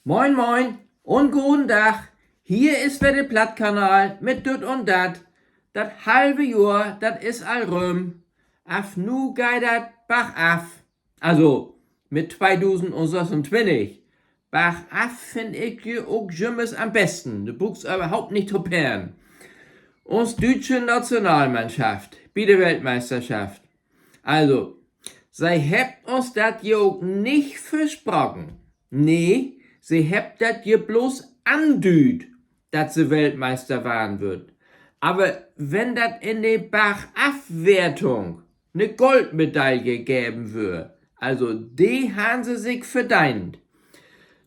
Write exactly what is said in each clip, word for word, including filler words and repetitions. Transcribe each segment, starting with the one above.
Moin, moin un goden Dag. Hier is wedder de Plattkanal mit Düt un Dat. Dat halve Johr, dat is al rüm. Af nu geiht dat bargaf. Also, mit tweedusend un sössuntwintig. Bargaf finn ik je ok jümmers an'n besten. Du bruukst överhaupt nich to pennen. Uns düütsche Nationalmannschaft bi de Weltmeisterschaft. Also, se hebbt uns dat je ok nich versproken. Nee, se hebbt dat je blots andüüdt, dat se Weltmeister warrn wüllt. Aver wenn dat in de Bargafwertung 'ne Goldmedaille geven wöör, also, de harrn se sik verdeent.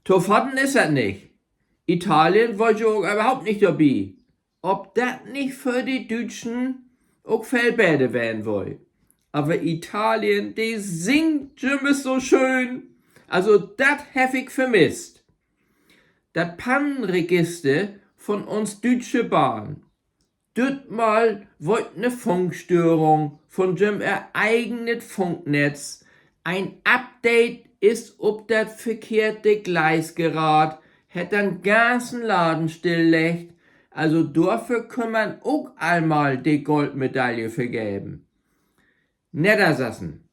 To faten is dat nich. Italien weer jo ok överhaupt nich dorbi. Of dat nich för de Düütschen ok veel beter ween wull. Aver Italien, de singt jümmers so schöön. Also, dat heff ik vermisst. Dat Pannenregister von uns Düütsche Bahn. Dütmal weer 'ne Funkstörung von jüm ehr eigenet Funknetz. En Update is op dat verkehrte Gleis geraadt, hett den ganzen Laden stillleggt. Also dorför kunn man ok al mal de Goldmedaille vergeven. Neddersassen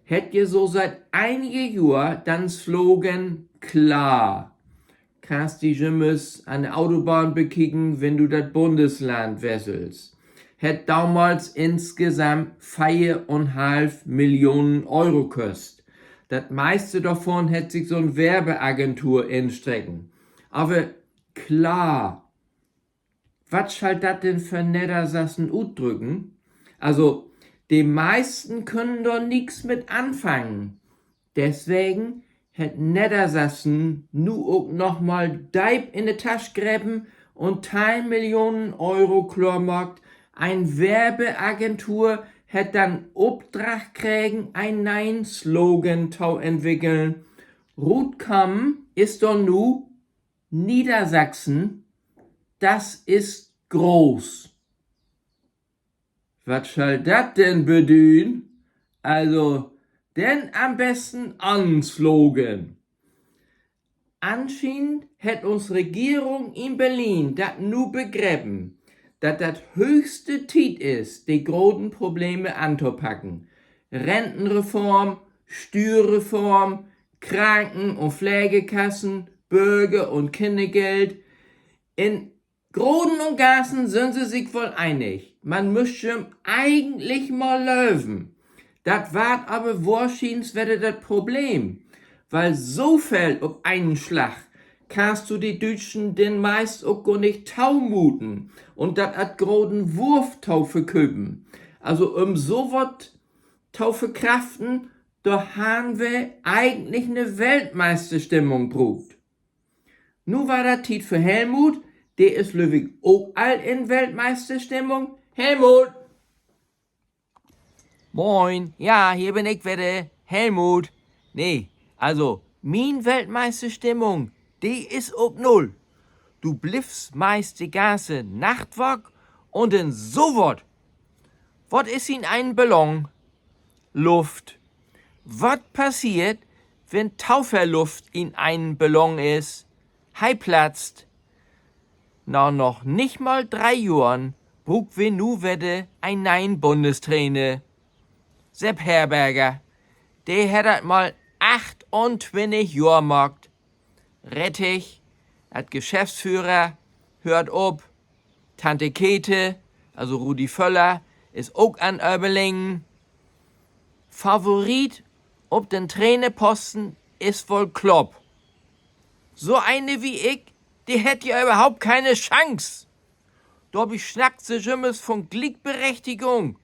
hett je so siet enige Johr den Slogan: Klar. Kannst di jümmers an de Autobahn bekieken, wenn du dat Bundesland wesselst. Hett domals insgesamt veer un half Millionen Euro köst. Dat meiste dorvon hett sik so'n Werbeagentur instreken. Aver klar, wat schall dat denn för Neddersassen utdrücken? Also, de meisten köönt dor nix mit anfangen. Deswegen hett Neddersassen nu ok noch mal deep in de Tasch grepen un teihn Millionen Euro kloor maakt. En Werbeagentur hett den Opdrag kregen, en ne'en Slogan to entwickeln. Rutkamen is dor nu: Niedersachsen, das ist groß. Wat schall dat denn bedüden? Also, denn an'n besten an'n Slogan. Anschienend hett uns Regeren in Berlin dat nu begrepen, dat dat hööchste Tiet is, de groten Probleme antopacken. Rentenreform, Stüürreform, Kranken- un Pleegkassen, Börger- un Kinnergeld. In Groten un Ganzen sünd se sik woll enig. Man müss jüm egentlich mal löven. Dat warrt aver wohrschiens wedder dat Problem, wiel so veel op enen Slag kannst du de Düütschen denn meist ok gor nich tomuten un dat as groten Wurf to verköpen. Also, üm so wat to verkraften, dor harrn wi egentlich 'ne Weltmeisterstimmung bruukt. Nu warrt dat Tiet för Helmut. De is, glööv ik, ok al in Weltmeisterstimmung. Helmut! Moin, ja, hier bün ik wedder, Helmut. Nee, also, mien Weltmeisterstimmung, de is op Null. Du bliffst meist de ganze Nacht waak un denn so wat. Wat is in en Ballon? Luft. Wat passeert, wenn to veel Luft in en Ballon is? He platzt. Na noch nich mal dree Johren bruukt wi nu wedder en ne'en Bunnestrainer. Sepp Herberger, de hett dat mal achtuntwintig Johr maakt. Rettig, as Geschäftsführer höört op. Tante Käthe, also Rudi Völler, is ok an't Överleggen. Favorit op den Trainerposten is woll Klopp. So een as ik, de hett ja överhaupt kene Chance. Dorbi snackt se jümmers von Gliekberechtigung.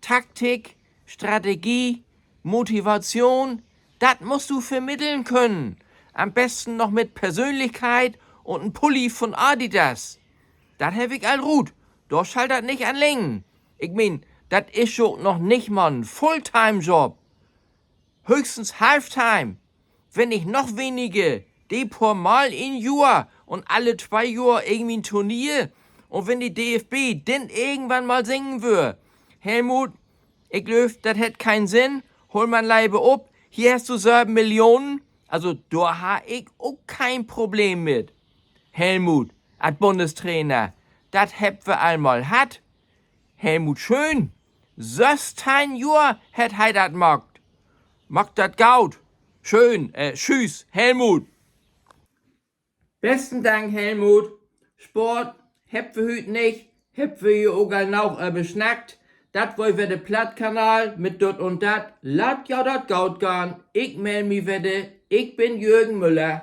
Taktik, Strategie, Motivation, dat musst du vermitteln könen. An'n besten noch mit Persönlichkeit un en Pulli von Adidas. Dat heff ik al rut. Dor schall dat nich an liggen. Ik meen, dat is jo noch nich mal en Fulltime-Job. Höchstens Halftime. Wenn nich noch weniger, de poor Mal in't Johr un alle twee Johr irgendwie en Turnier. Un wenn de D F B denn irgendwann mal seggen wöör: Helmut, ik glööv, dat hett keen Sinn, hool man lever op, hier hest du söven Millionen, Also, dor harr ik ok keen Problem mit. Helmut, as Bunnestrainer, dat hebbt wi al mal hatt. Helmut Schön, sössteihn Johr hett he dat maakt. Maakt dat goot. Schön, äh, tschüss, Helmut. Besten Dank, Helmut. Sport hebbt wi hüüt nich, hebbt wi jo ok al noog över snackt. Dat weer wedder de Plattkanal mit Düt un Dat. Laat jo dat goot gahn. Ik meld mi wedder. Ik bün Jürgen Müller.